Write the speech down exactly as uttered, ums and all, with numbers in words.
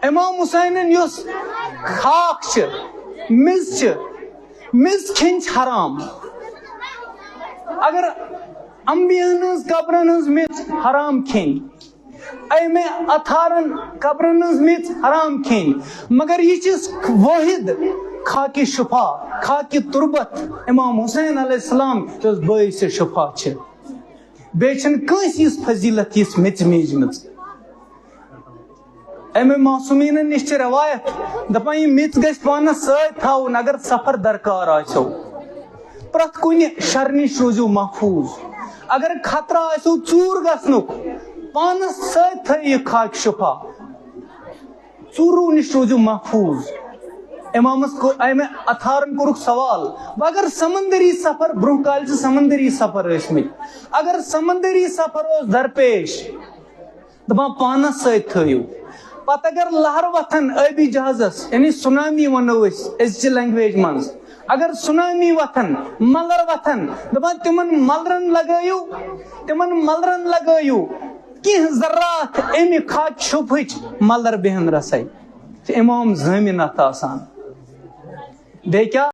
امام حسینن یۄس خاک چھِ، میٚژ چھِ، میٚژ کھیٚنۍ چھِ حرام۔ اگر انبیاہن ہٕنٛز قبرن ہٕنٛز میٚژ حرام کھیٚنۍ، امہِ اطہارن قبرن ہٕنٛز میٚژ حرام کھیٚنۍ، مگر یہِ چھِ واحد خاکِ شفا، خاکِ تربت امام حسین علیہ السلام یۄس باعث شفا چھِ۔ بیٚیہِ چھنہٕ کٲنٛسہِ یِژھ فضیلت یِژھ میٚژِ میٖجمٕژ۔ امہِ معصومیٖنن نِش چھِ روایت، دپان، یہِ میٚژ گژھِ پانس سۭتۍ تھاوُن، اگر سفر درکار آسیو۔ پرٛٮ۪تھ کُنہِ شرٕ نِش روٗزِو محفوٗظ۔ اگر خطرٕ آسیو ژوٗر گژھنُک، پانس سۭتۍ تھٲیِو یہِ خاکِ شفا۔ ژوٗرو نِش روٗزِو محفوٗظ۔ امامس کوٚر، امہِ اطہارن کوٚرُکھ سوال، وۄنۍ اگر سمندری سفر، برونٛہہ کالہِ چھِ سمندری سفر ٲسمٕتۍ، اگر سمندری سفر اوس درپیش، دپان پانس سۭتۍ تھٲیِو۔ پتہٕ اگر لہر وۄتھن ٲبی جہازس، یعنی سونامی ونو أسۍ أزچہِ language منٛز، اگر سونامی وۄتھن، ملر وۄتھن، دپان تِمن ملرن لگٲیِو، تِمن ملرن لگٲیِو کینٛہہ ذرات امہِ خاکِ شفہٕچ، ملر بیہن رسے۔ چھِ امام ضٲمِن اتھ آسان۔ بیٚیہِ کیٛاہ؟